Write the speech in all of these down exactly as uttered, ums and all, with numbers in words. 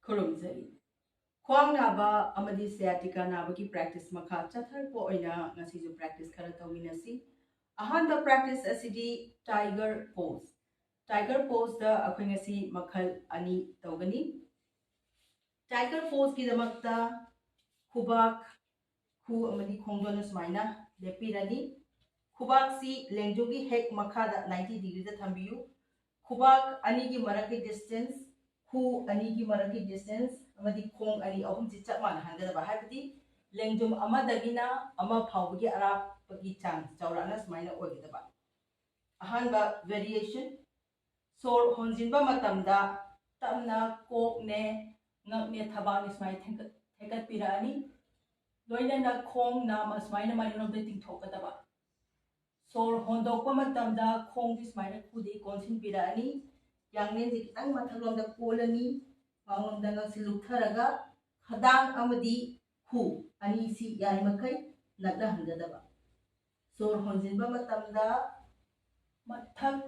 ꯈꯨꯔꯨꯝꯖꯔꯤ꯫ ꯈ꯭ꯋꯥꯡ ꯅꯥꯕ ꯑꯃꯗꯤ ꯁꯤꯌꯥꯇꯤꯀꯥ ꯅꯥꯕꯒꯤ ꯄ꯭ꯔꯦꯛꯇꯤꯁ ꯃꯈꯥ ꯆꯠꯊꯔꯛꯄ ꯑꯣꯏꯅ ꯉꯁꯤꯁꯨ ꯄ꯭ꯔꯦꯛꯇꯤꯁ ꯈꯔ ꯇꯧꯃꯤꯟꯅꯁꯤ꯫ ꯑꯍꯥꯟꯕ ꯄ꯭ꯔꯦꯛꯇꯤꯁ ꯑꯁꯤꯗꯤ ꯇꯥꯏꯒꯔ ꯄꯣꯁ꯫ ꯇꯥꯏꯒꯔ ꯄꯣꯁꯇ ꯑꯩꯈꯣꯏ ꯉꯁꯤ ꯃꯈꯜ ꯑꯅꯤ ꯇꯧꯒꯅꯤ꯫ ꯇꯥꯏꯒꯔ ꯄꯣꯁꯀꯤꯗꯃꯛꯇ ꯈꯨꯕꯥꯛ, ꯈꯨ ꯑꯃꯗꯤ ꯈꯣꯡꯗꯣꯟꯅ ꯁꯨꯃꯥꯏꯅ ꯂꯦꯞꯄꯤꯔꯅꯤ꯫ ꯈꯨꯕꯥꯛꯁꯤ ꯂꯦꯡꯖꯨꯝꯒꯤ ꯍꯦꯛ ꯃꯈꯥꯗ ꯅꯥꯏꯟꯇꯤ ꯗꯤꯒ꯭ꯔꯤꯗ ꯊꯝꯕꯤꯌꯨ꯫ ꯈꯨꯕꯥꯛ ꯑꯅꯤꯒꯤ ꯃꯔꯛꯀꯤ ꯗꯤꯁꯇꯦꯟꯁ, ꯈꯨ ꯑꯅꯤꯒꯤ ꯃꯔꯛꯀꯤ ꯗꯤꯁꯇꯦꯟꯁ ꯑꯃꯗꯤ ꯈꯣꯡ ꯑꯅꯤ ꯑꯍꯨꯝꯁꯤ ꯆꯞ ꯃꯥꯟꯅꯍꯟꯒꯗꯕ, ꯍꯥꯏꯕꯗꯤ ꯂꯦꯡꯖꯨꯝ ꯑꯃꯗꯒꯤꯅ ꯑꯃ ꯐꯥꯎꯕꯒꯤ ꯑꯔꯥꯞꯄꯒꯤ ꯆꯥꯡ ꯆꯥꯎꯔꯥꯛꯅ ꯁꯨꯃꯥꯏꯅ ꯑꯣꯏꯒꯗꯕ꯫ ꯑꯍꯥꯟꯕ ꯚꯦꯔꯤꯌꯦꯁꯟ, ꯁꯣꯔ ꯍꯣꯟꯖꯤꯟꯕ ꯃꯇꯝꯗ ꯇꯞꯅ ꯀꯣꯛꯅꯦ, ꯉꯛꯅꯦ, ꯊꯕꯥꯛꯅꯦ ꯁꯨꯃꯥꯏꯅ ꯊꯦꯡꯒꯠ-, ꯊꯦꯛꯀꯠꯄꯤꯔꯛꯑꯅꯤ꯫ ꯂꯣꯏꯅꯅ ꯈꯣꯡ ꯅꯥꯝ ꯑꯁꯨꯃꯥꯏꯅ ꯃꯅꯤꯡꯂꯣꯝꯗ ꯇꯤꯡꯊꯣꯛꯀꯗꯕ꯫ ꯁꯣꯔ ꯍꯣꯟꯗꯣꯛꯄ ꯃꯇꯝꯗ ꯈꯣꯡꯁꯤ ꯁꯨꯃꯥꯏꯅ ꯈꯨꯗꯤ ꯀꯣꯟꯁꯤꯟꯕꯤꯔꯛꯑꯅꯤ꯫ ꯌꯥꯡꯂꯦꯟꯁꯤ ꯈꯤꯇꯪ ꯃꯊꯛꯂꯣꯝꯗ ꯀꯣꯜꯂꯅꯤ꯫ ꯃꯥꯡꯂꯣꯝꯗ ꯉꯛꯁꯤ ꯂꯨꯞꯊꯔꯒ ꯈꯗꯥꯡ ꯑꯃꯗꯤ ꯈꯨ ꯑꯅꯤꯁꯤ ꯌꯥꯔꯤꯃꯈꯩ ꯅꯛꯅꯍꯟꯒꯗꯕ꯫ ꯁꯣꯔ ꯍꯣꯟꯖꯤꯟꯕ ꯃꯇꯝꯗ ꯃꯊꯛ,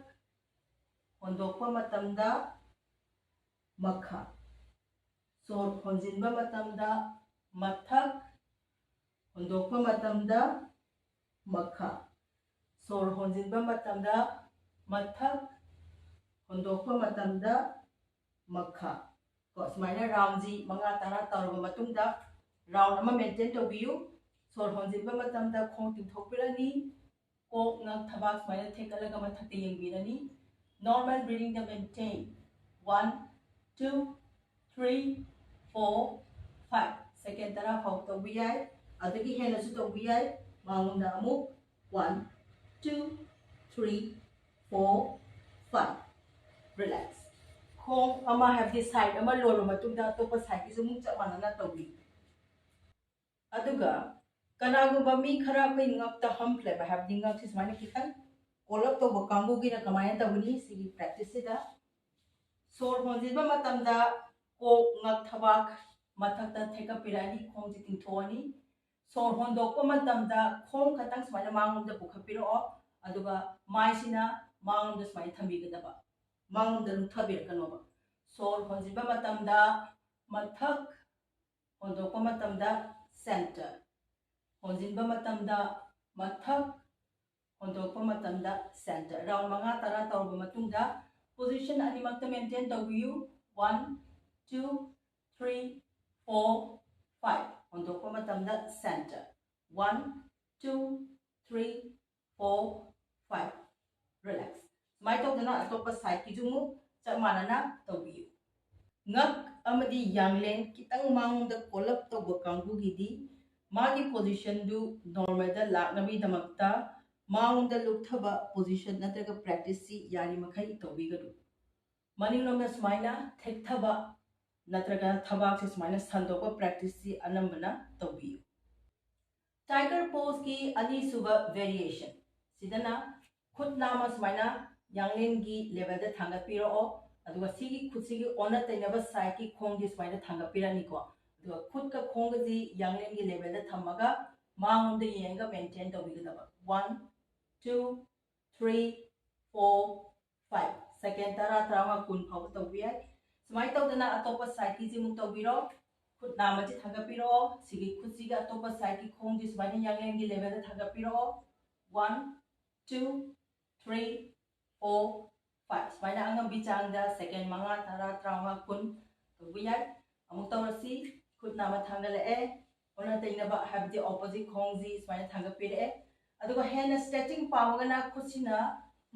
ꯍꯣꯟꯗꯣꯛꯄ ꯃꯇꯝꯗ ꯃꯈꯥ꯫ ꯁꯣꯔ ꯍꯣꯟꯖꯤꯟꯕ ꯃꯇꯝꯗ ꯃꯊꯛ, ꯍꯣꯟꯗꯣꯛꯄ ꯃꯇꯝꯗ ꯃꯈꯥ꯫ ꯁꯣꯔ ꯍꯣꯟꯖꯤꯟꯕ ꯃꯇꯝꯗ ꯃꯊꯛ, ꯍꯣꯟꯗꯣꯛꯄ ꯃꯇꯝꯗ ꯃꯈꯥ꯫ ꯀꯣ, ꯁꯨꯃꯥꯏꯅ ꯔꯥꯎꯟꯁꯤ ꯃꯉꯥ ꯇꯔꯥ ꯇꯧꯔꯕ ꯃꯇꯨꯡꯗ ꯔꯥꯎꯟ ꯑꯃ ꯃꯦꯟꯇꯦꯟ ꯇꯧꯕꯤꯌꯨ꯫ ꯁꯣꯔ ꯍꯣꯟꯖꯤꯟꯕ ꯃꯇꯝꯗ ꯈꯣꯡ ꯇꯤꯡꯊꯣꯛꯄꯤꯔꯅꯤ, ꯀꯣꯛ, ꯉꯛ, ꯊꯕꯥꯛ ꯁꯨꯃꯥꯏꯅ ꯊꯦꯛꯀꯠꯂꯒ ꯃꯊꯛꯇ ꯌꯦꯡꯕꯤꯔꯅꯤ꯫ Normal breathingꯗ maintain, one, two, three, four, five, ꯁꯦꯀꯦꯟ ꯇꯔꯥ ꯐꯥꯎ ꯇꯧꯕ ꯌꯥꯏ꯫ ꯑꯗꯨꯒꯤ ꯍꯦꯟꯅꯁꯨ ꯇꯧꯕ ꯌꯥꯏ꯫ ꯃꯥꯡꯂꯣꯝꯗ ꯑꯃꯨꯛ, one, two, three, four, five꯫ Relax꯫ ꯈꯣꯡ ꯑꯃ, ꯍꯥꯏꯕꯗꯤ ꯁꯥꯏꯠ ꯑꯃ ꯂꯣꯟꯕ ꯃꯇꯨꯡꯗ ꯑꯇꯣꯞꯄ ꯁꯥꯏꯠꯀꯤꯁꯨ ꯑꯃꯨꯛ ꯆꯞ ꯃꯥꯟꯅꯅ ꯇꯧꯕꯤ꯫ ꯑꯗꯨꯒ ꯀꯅꯥꯒꯨꯝꯕ ꯃꯤ ꯈꯔ ꯑꯩꯈꯣꯏ ꯉꯛꯇ ꯍꯝꯞ ꯂꯩꯕ, ꯍꯥꯏꯕꯗꯤ ꯉꯛꯁꯤ ꯁꯨꯃꯥꯏꯅ ꯈꯤꯇꯪ ꯀꯣꯜ ꯑꯞ ꯇꯧꯕ ꯀꯥꯡꯕꯨꯒꯤꯅ ꯀꯃꯥꯏꯅ ꯇꯧꯒꯅꯤ? ꯁꯤꯒꯤ ꯄ꯭ꯔꯦꯛꯇꯤꯁꯁꯤꯗ ꯁꯣꯔ ꯍꯣꯟꯖꯤꯟꯕ ꯃꯇꯝꯗ ꯀꯣꯛ, ꯉꯛ, ꯊꯕꯥꯛ ꯃꯊꯛꯇ ꯊꯦꯛꯀꯠꯄꯤꯔꯛꯑꯅꯤ, ꯈꯣꯡꯁꯤ ꯇꯤꯡꯊꯣꯛꯑꯅꯤ꯫ ꯁꯣꯔ ꯍꯣꯟꯗꯣꯛꯄ ꯃꯇꯝꯗ ꯈꯣꯡ ꯈꯛꯇꯪ ꯁꯨꯃꯥꯏꯅ ꯃꯥꯡꯂꯣꯝꯗ ꯄꯨꯈꯠꯄꯤꯔꯛꯑꯣ, ꯑꯗꯨꯒ ꯃꯥꯏꯁꯤꯅ ꯃꯥꯡꯂꯣꯝꯗ ꯁꯨꯃꯥꯏꯅ ꯊꯝꯕꯤꯒꯗꯕ, ꯃꯥꯡꯂꯣꯝꯗ ꯂꯨꯞꯊꯕꯤꯔꯛꯀꯅꯣꯕ꯫ ꯁꯣꯔ ꯍꯣꯟꯖꯤꯟꯕ ꯃꯇꯝꯗ ꯃꯊꯛ, ꯍꯣꯟꯗꯣꯛꯄ ꯃꯇꯝꯗ center, ꯍꯣꯟꯖꯤꯟꯕ ꯃꯇꯝꯗ ꯃꯊꯛ, ꯍꯣꯟꯗꯣꯛꯄ ꯃꯇꯝꯗ center꯫ Round ꯃꯉꯥ ꯇꯔꯥ ꯇꯧꯔꯕ ꯃꯇꯨꯡꯗ position ꯑꯅꯤꯃꯛꯇ maintain ꯇꯧꯕꯤꯌꯨ꯫ One, two, three, four, five꯫ ꯍꯣꯟꯗꯣꯛꯄ ꯃꯇꯝꯗ center꯫ One, two, three, four, five꯫ Relax꯫ ꯁꯨꯃꯥꯏꯅ ꯇꯧꯗꯅ ꯑꯇꯣꯞꯄ sideꯀꯤꯁꯨ ꯑꯃꯨꯛ ꯆꯞ ꯃꯥꯟꯅꯅ ꯇꯧꯕꯤꯌꯨ꯫ ꯉꯛ ꯑꯃꯗꯤ ꯌꯥꯡꯂꯦꯟ ꯈꯤꯇꯪ ꯃꯉꯣꯟꯗ ꯀꯣꯜꯂꯞ ꯇꯧꯕ ꯀꯥꯡꯕꯨꯒꯤꯗꯤ ꯃꯥꯒꯤ positionꯗꯨ normalꯗ ꯂꯥꯛꯅꯕꯒꯤꯗꯃꯛꯇ ꯃꯉꯣꯟꯗ ꯂꯨꯞꯊꯕ position ꯅꯠꯇ꯭ꯔꯒ practiceꯁꯤ ꯌꯥꯔꯤꯃꯈꯩ ꯇꯧꯕꯤꯒꯅꯨ꯫ ꯃꯅꯤꯡꯂꯣꯝꯗ ꯁꯨꯃꯥꯏꯅ ꯊꯦꯛꯊꯕ ꯅꯠꯇ꯭ꯔꯒ ꯊꯕꯥꯛꯁꯦ ꯁꯨꯃꯥꯏꯅ ꯁꯟꯗꯣꯛꯄ practiceꯁꯤ ꯑꯅꯝꯕꯅ ꯇꯧꯕꯤꯌꯨ꯫ Tiger poseꯀꯤ ꯑꯅꯤꯁꯨꯕ variation ꯁꯤꯗꯅ ꯈꯨꯠ ꯅꯥꯝꯃ ꯁꯨꯃꯥꯏꯅ ꯌꯥꯡꯂꯦꯟꯒꯤ levelꯗ ꯊꯥꯡꯒꯠꯄꯤꯔꯛꯑꯣ, ꯑꯗꯨꯒ ꯁꯤꯒꯤ ꯈꯨꯠꯁꯤꯒꯤ ꯑꯣꯟꯅ ꯇꯩꯅꯕ sideꯀꯤ ꯈꯣꯡꯗꯤ ꯁꯨꯃꯥꯏꯅ ꯊꯥꯡꯒꯠꯄꯤꯔꯅꯤꯀꯣ꯫ ꯑꯗꯨꯒ ꯈꯨꯠꯀ ꯈꯣꯡꯒꯁꯤ ꯌꯥꯡꯂꯦꯟꯒꯤ levelꯗ ꯊꯝꯃꯒ ꯃꯥꯡꯂꯣꯝꯗ ꯌꯦꯡꯉꯒ maintain ꯇꯧꯕꯤꯒꯗꯕ꯫ One, two, three, four, five꯫ Second ꯇꯔꯥ, ꯇꯔꯥꯃꯉꯥ, ꯀꯨꯟ ꯐꯥꯎꯕ ꯇꯧꯕ ꯌꯥꯏ꯫ ꯁꯨꯃꯥꯏꯅ ꯇꯧꯗꯅ ꯑꯇꯣꯞꯄ sideꯀꯤꯁꯤ ꯑꯃꯨꯛ ꯇꯧꯕꯤꯔꯣ꯫ ꯈꯨꯠ ꯅꯥꯝꯃꯁꯤ ꯊꯥꯡꯒꯠꯄꯤꯔꯛꯑꯣ꯫ ꯁꯤꯒꯤ ꯈꯨꯠꯁꯤꯒ ꯑꯇꯣꯞꯄ sideꯀꯤ ꯈꯣꯡꯁꯤ ꯁꯨꯃꯥꯏꯅ ꯌꯥꯡꯂꯦꯟꯒꯤ levelꯗ ꯊꯥꯡꯒꯠꯄꯤꯔꯛꯑꯣ꯫ One, two, three, four, five꯫ ꯁꯨꯃꯥꯏꯅ ꯑꯉꯝꯕꯤ ꯆꯥꯡꯗ second ꯃꯉꯥ, ꯇꯔꯥ, ꯇꯔꯥꯃꯉꯥ, ꯀꯨꯟ ꯇꯧꯕ ꯌꯥꯏ꯫ ꯑꯃꯨꯛ ꯇꯧꯔꯁꯤ꯫ ꯈꯨꯠ ꯅꯥꯝꯃ ꯊꯥꯡꯒꯠꯂꯛꯑꯦ꯫ ꯑꯣꯟꯅ ꯇꯩꯅꯕ, ꯍꯥꯏꯕꯗꯤ opposite ꯈꯣꯡꯁꯤ ꯁꯨꯃꯥꯏꯅ ꯊꯥꯡꯒꯠꯄꯤꯔꯛꯑꯦ꯫ ꯑꯗꯨꯒ ꯍꯦꯟꯅ stretching ꯄꯥꯝꯃꯒꯅ ꯈꯨꯠꯁꯤꯅ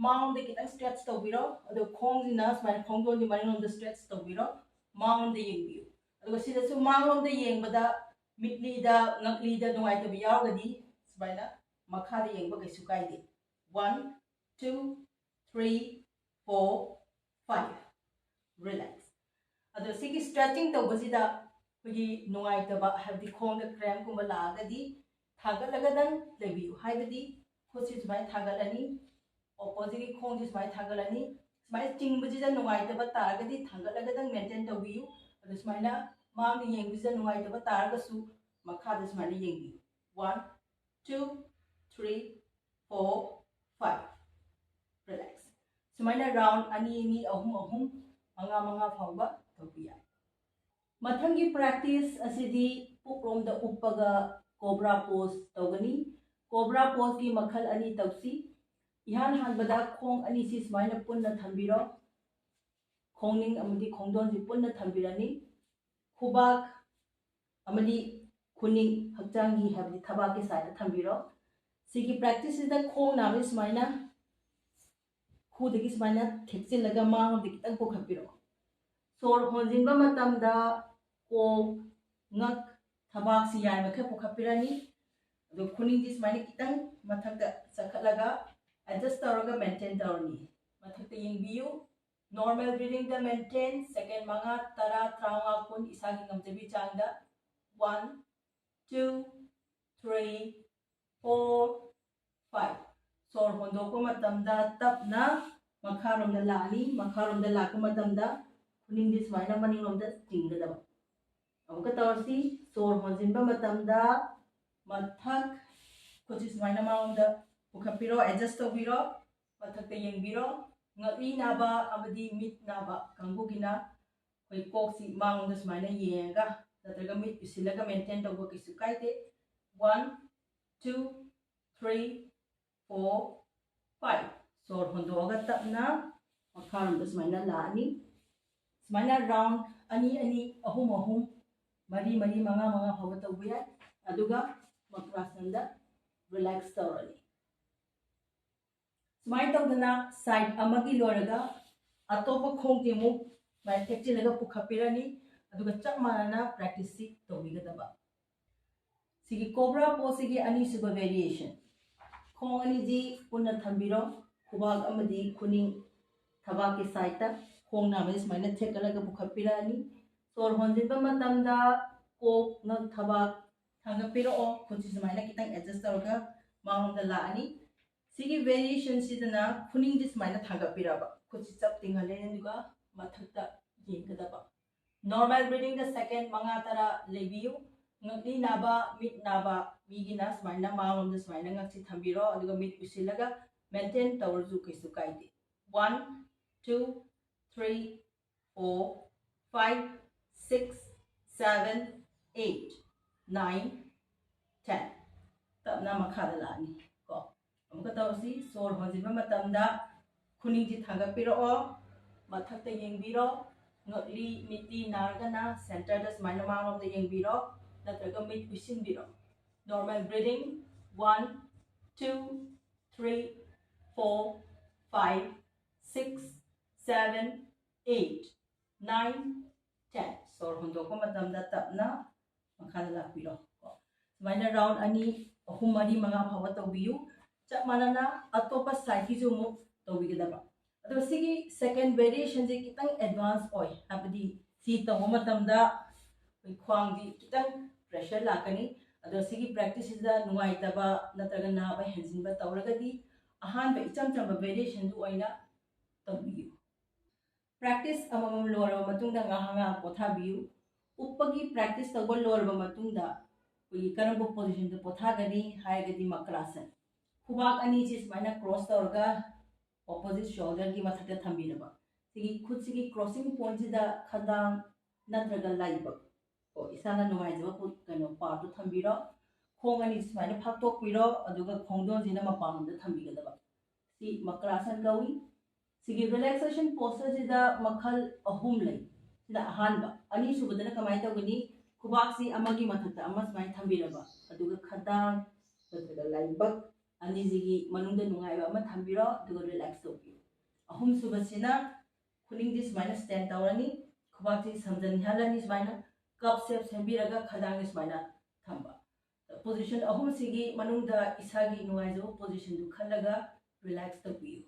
ꯃꯥꯡꯂꯣꯝꯗ ꯈꯤꯇꯪ stretch ꯇꯧꯕꯤꯔꯣ, ꯑꯗꯨꯒ ꯈꯣꯡꯁꯤꯅ ꯁꯨꯃꯥꯏꯅ ꯈꯣꯡꯗꯣꯟꯒꯤ ꯃꯅꯤꯡꯂꯣꯝꯗ stretch ꯇꯧꯕꯤꯔꯣ, ꯃꯥꯡꯂꯣꯝꯗ ꯌꯦꯡꯕꯤꯌꯨ꯫ ꯑꯗꯨꯒ ꯁꯤꯗꯁꯨ ꯃꯥꯡꯂꯣꯝꯗ ꯌꯦꯡꯕꯗ ꯃꯤꯠꯂꯤꯗ, ꯉꯛꯂꯤꯗ ꯅꯨꯡꯉꯥꯏꯇꯕ ꯌꯥꯎꯔꯒꯗꯤ ꯁꯨꯃꯥꯏꯅ ꯃꯈꯥꯗ ꯌꯦꯡꯕ ꯀꯩꯁꯨ ꯀꯥꯏꯗꯦ꯫ One, two, three, four, five꯫ Relax꯫ ꯑꯗꯣ ꯁꯤꯒꯤ stretching ꯇꯧꯕꯁꯤꯗ ꯑꯩꯈꯣꯏꯒꯤ ꯅꯨꯡꯉꯥꯏꯇꯕ, ꯍꯥꯏꯕꯗꯤ ꯈꯣꯡꯗ crampꯀꯨꯝꯕ ꯂꯥꯛꯑꯒꯗꯤ ꯊꯥꯡꯒꯠꯂꯒꯗꯪ ꯂꯩꯕꯤꯌꯨ꯫ ꯍꯥꯏꯕꯗꯤ ꯈꯨꯠꯁꯤ ꯁꯨꯃꯥꯏꯅ ꯊꯥꯡꯒꯠꯂꯅꯤ, oppositeꯀꯤ ꯈꯣꯡꯁꯤ ꯁꯨꯃꯥꯏꯅ ꯊꯥꯡꯒꯠꯂꯅꯤ꯫ ꯁꯨꯃꯥꯏꯅ ꯆꯤꯡꯕꯁꯤꯗ ꯅꯨꯡꯉꯥꯏꯇꯕ ꯇꯥꯔꯒꯗꯤ ꯊꯥꯡꯒꯠꯂꯒꯗꯪ maintain ꯇꯧꯕꯤꯌꯨ꯫ ꯑꯗꯣ ꯁꯨꯃꯥꯏꯅ ꯃꯥꯡꯗ ꯌꯦꯡꯕꯁꯤꯗ ꯅꯨꯡꯉꯥꯏꯇꯕ ꯇꯥꯔꯒꯁꯨ ꯃꯈꯥꯗ ꯁꯨꯃꯥꯏꯅ ꯌꯦꯡꯕꯤꯌꯨ꯫ One, two, three, four, five꯫ Relax꯫ ꯁꯨꯃꯥꯏꯅ round ꯑꯅꯤ ꯑꯅꯤ, ꯑꯍꯨꯝ ꯑꯍꯨꯝ, ꯃꯉꯥ ꯃꯉꯥ ꯐꯥꯎꯕ ꯇꯧꯕ ꯌꯥꯏ꯫ ꯃꯊꯪꯒꯤ practice ꯑꯁꯤꯗꯤ ꯄꯨꯛꯂꯣꯝꯗ ꯎꯞꯄꯒ cobra pose ꯇꯧꯒꯅꯤ꯫ Cobra poseꯀꯤ ꯃꯈꯜ ꯑꯅꯤ ꯇꯧꯁꯤ꯫ ꯏꯍꯥꯟ ꯍꯥꯟꯕꯗ ꯈꯣꯡ ꯑꯅꯤꯁꯤ ꯁꯨꯃꯥꯏꯅ ꯄꯨꯟꯅ ꯊꯝꯕꯤꯔꯣ꯫ ꯈꯣꯡꯅꯤꯡ ꯑꯃꯗꯤ ꯈꯣꯡꯗꯣꯟꯁꯤ ꯄꯨꯟꯅ ꯊꯝꯕꯤꯔꯅꯤ꯫ ꯈꯨꯕꯥꯛ ꯑꯃꯗꯤ ꯈꯨꯅꯤꯡ, ꯍꯛꯆꯥꯡꯒꯤ ꯍꯥꯏꯕꯗꯤ ꯊꯕꯥꯛꯀꯤ sideꯇ ꯊꯝꯕꯤꯔꯣ꯫ ꯁꯤꯒꯤ practiceꯁꯤꯗ ꯈꯣꯡ ꯅꯥꯕꯁꯤ ꯁꯨꯃꯥꯏꯅ ꯈꯨꯗꯒꯤ ꯁꯨꯃꯥꯏꯅ ꯊꯦꯛꯆꯤꯜꯂꯒ ꯃꯥꯡꯂꯣꯝꯗ ꯈꯤꯇꯪ ꯄꯨꯈꯠꯄꯤꯔꯛꯑꯣ꯫ ꯁꯣꯔ ꯍꯣꯟꯖꯤꯟꯕ ꯃꯇꯝꯗ ꯀꯣꯛ, ꯉꯛ, ꯊꯕꯥꯛꯁꯤ ꯌꯥꯔꯤꯃꯈꯩ ꯄꯨꯈꯠꯄꯤꯔꯅꯤ꯫ ꯑꯗꯨ ꯈꯨꯅꯤꯡꯗꯤ ꯁꯨꯃꯥꯏꯅ ꯈꯤꯇꯪ ꯃꯊꯛꯇ ꯆꯈꯠꯂꯒ adjust ꯇꯧꯔꯒ maintain ꯇꯧꯔꯅꯤ꯫ ꯃꯊꯛꯇ ꯌꯦꯡꯕꯤꯌꯨ꯫ Normal breathingꯗ maintain second ꯃꯉꯥ, ꯇꯔꯥ, ꯇꯔꯥꯃꯉꯥ, ꯀꯨꯟ ꯏꯁꯥꯒꯤ ꯉꯝꯖꯕꯤ ꯆꯥꯡꯗ꯫ One, two, three, four, five꯫ ꯁꯣꯔ ꯍꯣꯟꯗꯣꯛꯄ ꯃꯇꯝꯗ ꯇꯞꯅ ꯃꯈꯥꯔꯣꯝꯗ ꯂꯥꯛꯑꯅꯤ꯫ ꯃꯈꯥꯔꯣꯝꯗ ꯂꯥꯛꯄ ꯃꯇꯝꯗ ꯈꯨꯅꯤꯡꯗꯤ ꯁꯨꯃꯥꯏꯅ ꯃꯅꯤꯡꯂꯣꯝꯗ ꯆꯤꯡꯒꯗꯕ꯫ ꯑꯃꯨꯛꯀ ꯇꯧꯔꯁꯤ꯫ ꯁꯣꯔ ꯍꯣꯟꯖꯤꯟꯕ ꯃꯇꯝꯗ ꯃꯊꯛ, ꯈꯨꯠꯁꯤ ꯁꯨꯃꯥꯏꯅ ꯃꯥꯡꯂꯣꯝꯗ ꯄꯨꯈꯠꯄꯤꯔꯣ, adjust ꯇꯧꯕꯤꯔꯣ꯫ ꯃꯊꯛꯇ ꯌꯦꯡꯕꯤꯔꯣ꯫ ꯉꯛꯂꯤ ꯅꯥꯕ ꯑꯃꯗꯤ ꯃꯤꯠ ꯅꯥꯕ ꯀꯥꯡꯕꯨꯒꯤꯅ ꯑꯩꯈꯣꯏ ꯀꯣꯛꯁꯤ ꯃꯥꯡꯂꯣꯝꯗ ꯁꯨꯃꯥꯏꯅ ꯌꯦꯡꯉꯒ ꯅꯠꯇ꯭ꯔꯒ ꯃꯤꯠ ꯎꯏꯁꯤꯜꯂꯒ maintain ꯇꯧꯕ ꯀꯩꯁꯨ ꯀꯥꯏꯗꯦ꯫ One, two, three, four, five꯫ ꯁꯣꯔ ꯍꯣꯟꯗꯣꯛꯑꯒ ꯇꯞꯅ ꯃꯈꯥꯔꯣꯝꯗ ꯁꯨꯃꯥꯏꯅ ꯂꯥꯛꯑꯅꯤ꯫ ꯁꯨꯃꯥꯏꯅ round ꯑꯅꯤ ꯑꯅꯤ, ꯑꯍꯨꯝ ꯑꯍꯨꯝ, ꯃꯔꯤ ꯃꯔꯤ, ꯃꯉꯥ ꯃꯉꯥ ꯐꯥꯎꯕ ꯇꯧꯕ ꯌꯥꯏ꯫ ꯑꯗꯨꯒ ꯃꯀ꯭ꯔꯥꯁꯅꯗ relax ꯇꯧꯔꯅꯤ꯫ ꯁꯨꯃꯥꯏꯅ ꯇꯧꯗꯅ side ꯑꯃꯒꯤ ꯂꯣꯏꯔꯒ ꯑꯇꯣꯞꯄ ꯈꯣꯡꯁꯦ ꯑꯃꯨꯛ ꯁꯨꯃꯥꯏꯅ ꯊꯦꯛꯆꯤꯜꯂꯒ ꯄꯨꯈꯠꯄꯤꯔꯅꯤ꯫ ꯑꯗꯨꯒ ꯆꯞ ꯃꯥꯟꯅꯅ practiceꯁꯤ ꯇꯧꯕꯤꯒꯗꯕ꯫ ꯁꯤꯒꯤ cobra poseꯁꯤꯒꯤ ꯑꯅꯤꯁꯨꯕ variation꯫ ꯈꯣꯡ ꯑꯅꯤꯁꯤ ꯄꯨꯟꯅ ꯊꯝꯕꯤꯔꯣ꯫ ꯈꯨꯕꯥꯛ ꯑꯃꯗꯤ ꯈꯨꯅꯤꯡ ꯊꯕꯥꯛꯀꯤ sideꯇ ꯈꯣꯡ ꯅꯥꯝꯃꯁꯤ ꯁꯨꯃꯥꯏꯅ ꯊꯦꯛꯀꯠꯂꯒ ꯄꯨꯈꯠꯄꯤꯔꯛꯑꯅꯤ꯫ ꯁꯣꯔ ꯍꯣꯟꯖꯤꯟꯕ ꯃꯇꯝꯗ ꯀꯣꯛ, ꯉꯛ, ꯊꯕꯥꯛ ꯊꯥꯡꯒꯠꯄꯤꯔꯛꯑꯣ꯫ ꯈꯨꯠꯁꯤ ꯁꯨꯃꯥꯏꯅ ꯈꯤꯇꯪ adjust ꯇꯧꯔꯒ ꯃꯥꯡꯂꯣꯝꯗ ꯂꯥꯛꯑꯅꯤ꯫ ꯁꯤꯒꯤ variationꯁꯤꯗꯅ ꯈꯨꯅꯤꯡꯁꯤ ꯁꯨꯃꯥꯏꯅ ꯊꯥꯡꯒꯠꯄꯤꯔꯕ, ꯈꯨꯠꯁꯤ ꯆꯞ ꯇꯤꯡꯍꯜꯂꯦ, ꯑꯗꯨꯒ ꯃꯊꯛꯇ ꯌꯦꯡꯒꯗꯕ꯫ Normal breathingꯗ second ꯃꯉꯥ ꯇꯔꯥ ꯂꯩꯕꯤꯌꯨ꯫ ꯉꯛꯂꯤ ꯅꯥꯕ, ꯃꯤꯠ ꯅꯥꯕ ꯃꯤꯒꯤꯅ ꯁꯨꯃꯥꯏꯅ ꯃꯥꯡꯂꯣꯝꯗ ꯁꯨꯃꯥꯏꯅ ꯉꯛꯁꯤ ꯊꯝꯕꯤꯔꯣ, ꯑꯗꯨꯒ ꯃꯤꯠ ꯎꯏꯁꯤꯜꯂꯒ maintain ꯇꯧꯔꯁꯨ ꯀꯩꯁꯨ ꯀꯥꯏꯗꯦ꯫ One, two, three, four, five, six, seven, eight, nine, ten. ꯇꯞꯅ ꯃꯈꯥꯗ ꯂꯥꯛꯑꯅꯤ ꯀꯣ꯫ ꯑꯃꯨꯛꯀ ꯇꯧꯔꯁꯤ꯫ ꯁꯣꯔ ꯍꯣꯟꯖꯤꯟꯕ ꯃꯇꯝꯗ ꯈꯨꯅꯤꯡꯁꯤ ꯊꯥꯡꯒꯠꯄꯤꯔꯛꯑꯣ, ꯃꯊꯛꯇ ꯌꯦꯡꯕꯤꯔꯣ꯫ ꯉꯛꯂꯤ, ꯃꯤꯠꯇꯤ ꯅꯥꯔꯒꯅ centreꯗ ꯁꯨꯃꯥꯏꯅ ꯃꯥꯡꯂꯣꯝꯗ ꯌꯦꯡꯕꯤꯔꯣ, ꯅꯠꯇ꯭ꯔꯒ ꯃꯤꯠ ꯎꯏꯁꯤꯟꯕꯤꯔꯣ꯫ Normal breathing, one, two, three, four, five, six, seven, eight, nine, ten꯫ ꯁꯣꯔ ꯍꯣꯟꯗꯣꯛꯄ ꯃꯇꯝꯗ ꯇꯞꯅ ꯃꯈꯥꯗ ꯂꯥꯛꯄꯤꯔꯣ ꯀꯣ꯫ ꯁꯨꯃꯥꯏꯅ round ꯑꯅꯤ, ꯑꯍꯨꯝ, ꯃꯔꯤ, ꯃꯉꯥ ꯐꯥꯎꯕ ꯇꯧꯕꯤꯌꯨ꯫ ꯆꯞ ꯃꯥꯟꯅꯅ ꯑꯇꯣꯞꯄ sideꯀꯤꯁꯨ ꯑꯃꯨꯛ ꯇꯧꯕꯤꯒꯗꯕ꯫ ꯑꯗꯣ ꯁꯤꯒꯤ second variationꯁꯦ ꯈꯤꯇꯪ advance ꯑꯣꯏ, ꯍꯥꯏꯕꯗꯤ ꯁꯤ ꯇꯧꯕ ꯃꯇꯝꯗ ꯑꯩꯈꯣꯏ ꯈ꯭ꯋꯥꯡꯗꯤ ꯈꯤꯇꯪ pressure ꯂꯥꯛꯀꯅꯤ꯫ ꯑꯗꯣ ꯁꯤꯒꯤ practiceꯁꯤꯗ ꯅꯨꯡꯉꯥꯏꯇꯕ ꯅꯠꯇ꯭ꯔꯒ ꯅꯥꯕ ꯍꯦꯟꯖꯤꯟꯕ ꯇꯧꯔꯒꯗꯤ ꯑꯍꯥꯟꯕ ꯏꯆꯝ ꯆꯝꯕ variationꯗꯨ ꯑꯣꯏꯅ ꯇꯧꯕꯤꯌꯨ꯫ Practice ꯑꯃꯃꯝ ꯂꯣꯏꯔꯕ ꯃꯇꯨꯡꯗ ꯉꯥꯏꯍꯥꯛ ꯉꯥꯏꯍꯥꯛ ꯄꯣꯊꯥꯕꯤꯌꯨ꯫ ꯎꯞꯄꯒꯤ practice ꯇꯧꯕ ꯂꯣꯏꯔꯕ ꯃꯇꯨꯡꯗ ꯑꯩꯈꯣꯏꯒꯤ ꯀꯔꯝꯕ positionꯗ ꯄꯣꯊꯥꯒꯅꯤ ꯍꯥꯏꯔꯒꯗꯤ ꯃꯀ꯭ꯔꯥꯁꯟ꯫ ꯈꯨꯕꯥꯛ ꯑꯅꯤꯁꯤ ꯁꯨꯃꯥꯏꯅ cross ꯇꯧꯔꯒ opposite shoulderꯒꯤ ꯃꯊꯛꯇ ꯊꯝꯕꯤꯔꯕ꯫ ꯁꯤꯒꯤ ꯈꯨꯠꯁꯤꯒꯤ crossing pointꯁꯤꯗ ꯈꯗꯥꯡ ꯅꯠꯇ꯭ꯔꯒ ꯂꯥꯏꯕꯛ ꯀꯣ, ꯏꯁꯥꯅ ꯅꯨꯡꯉꯥꯏꯖꯕ ꯄꯣ-, ꯀꯩꯅꯣ partꯇꯣ ꯊꯝꯕꯤꯔꯣ꯫ ꯈꯣꯡ ꯑꯅꯤ ꯁꯨꯃꯥꯏꯅ ꯐꯥꯛꯇꯣꯛꯄꯤꯔꯣ, ꯑꯗꯨꯒ ꯈꯣꯡꯗꯣꯟꯁꯤꯅ ꯃꯄꯥꯟꯂꯣꯝꯗ ꯊꯝꯕꯤꯒꯗꯕ꯫ ꯁꯤ ꯃꯀ꯭ꯔꯥꯁꯟ ꯀꯧꯏ꯫ ꯁꯤꯒꯤ relaxation postureꯁꯤꯗ ꯃꯈꯜ ꯑꯍꯨꯝ ꯂꯩ꯫ ꯁꯤꯅ ꯑꯍꯥꯟꯕ꯫ ꯑꯅꯤꯁꯨꯕꯗꯅ ꯀꯃꯥꯏꯅ ꯇꯧꯒꯅꯤ? ꯈꯨꯕꯥꯛꯁꯤ ꯑꯃꯒꯤ ꯃꯊꯛꯇ ꯑꯃ ꯁꯨꯃꯥꯏꯅ ꯊꯝꯕꯤꯔꯕ, ꯑꯗꯨꯒ ꯈꯗꯥꯡ ꯅꯠꯇ꯭ꯔꯒ ꯂꯥꯏꯕꯛ ꯑꯅꯤꯁꯤꯒꯤ ꯃꯅꯨꯡꯗ ꯅꯨꯡꯉꯥꯏꯕ ꯑꯃ ꯊꯝꯕꯤꯔꯣ, ꯑꯗꯨꯒ relax ꯇꯧꯕꯤꯌꯨ꯫ ꯑꯍꯨꯝꯁꯨꯕꯁꯤꯅ ꯈꯨꯅꯤꯡꯗꯤ ꯁꯨꯃꯥꯏꯅ stand ꯇꯧꯔꯅꯤ, ꯈꯨꯕꯥꯛꯁꯤ ꯁꯝꯖꯟꯍꯜꯂꯅꯤ, ꯁꯨꯃꯥꯏꯅ cup shape ꯁꯦꯝꯕꯤꯔꯒ ꯈꯗꯥꯡꯁꯤ ꯁꯨꯃꯥꯏꯅ ꯊꯝꯕ꯫ Position ꯑꯍꯨꯝꯁꯤꯒꯤ ꯃꯅꯨꯡꯗ ꯏꯁꯥꯒꯤ ꯅꯨꯡꯉꯥꯏꯖꯕ positionꯗꯨ ꯈꯜꯂꯒ relax ꯇꯧꯕꯤꯌꯨ꯫